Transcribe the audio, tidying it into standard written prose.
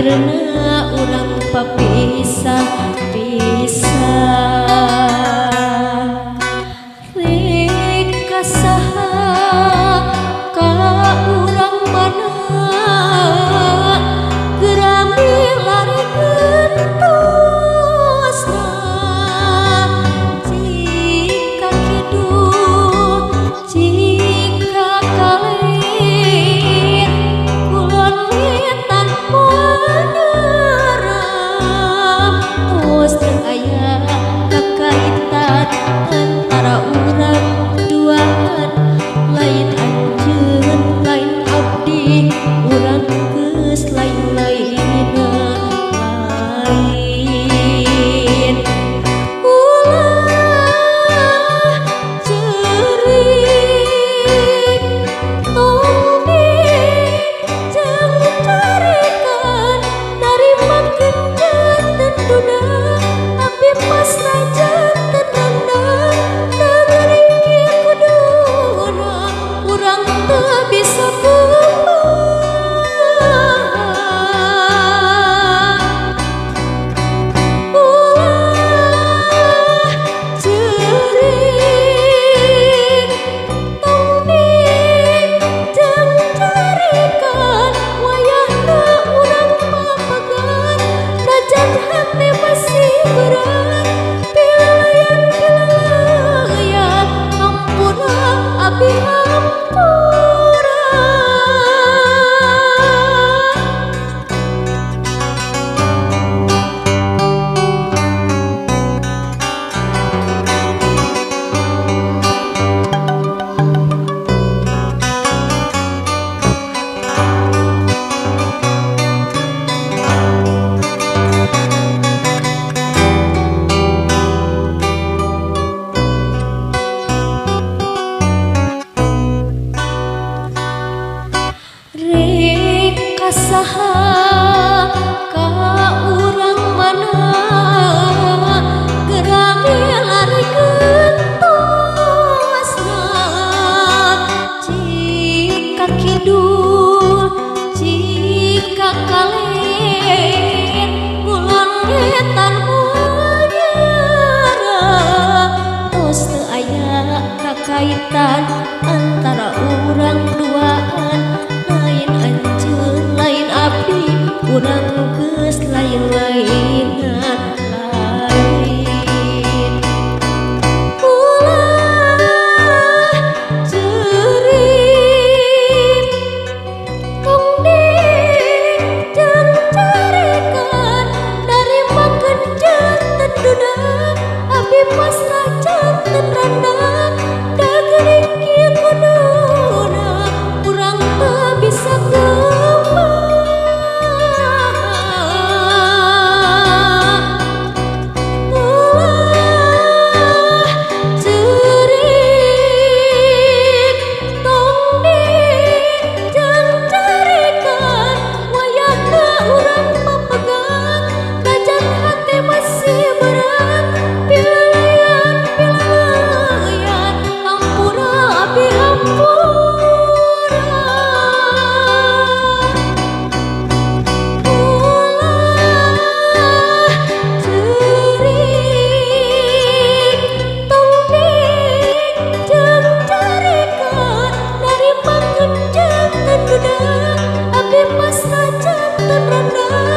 Akhirna urang papisah pisah. Rek ka saha ka urang mana gerami lari gentosna. Jika kidul jika kalir kulon wetan moal nyaram. Tos teu aya kakaitan antara urang duaan, lain anjeun lain abdi urang geus lain-laina lain. Ulah ceurik tong dicarikan narima janten duda abdi pasrah janten randa. Nagering kieu kuduna urang teu bisa kumaha. Ulah ceurik tong dicarikan wayahna urang papagan najan hate masih berat. Pilalayan pilalayan ampura abdi hampura. Rek ka saha ka urang mana gerami lari gentosna. Jika kidul jika kaler ngulon wetan moal nyaram. Tos teu aya kakaitan antara urang duaan, lain anjeun lain abdi urang geus lain-lainan lain. Ulah ceurik tong dicarikan narima janten duda abdi pasrah janten randa. Dagering kieu kuduna urang teu bisa kumaha. Ulah ceurik tong dicarikan wayahna urang papegat najan hate masih berat. Pilalayan pilalayan ampura abdi hampura. Ulah ceurik tong dicarikan narima janten duda abdi pasrah janten randa.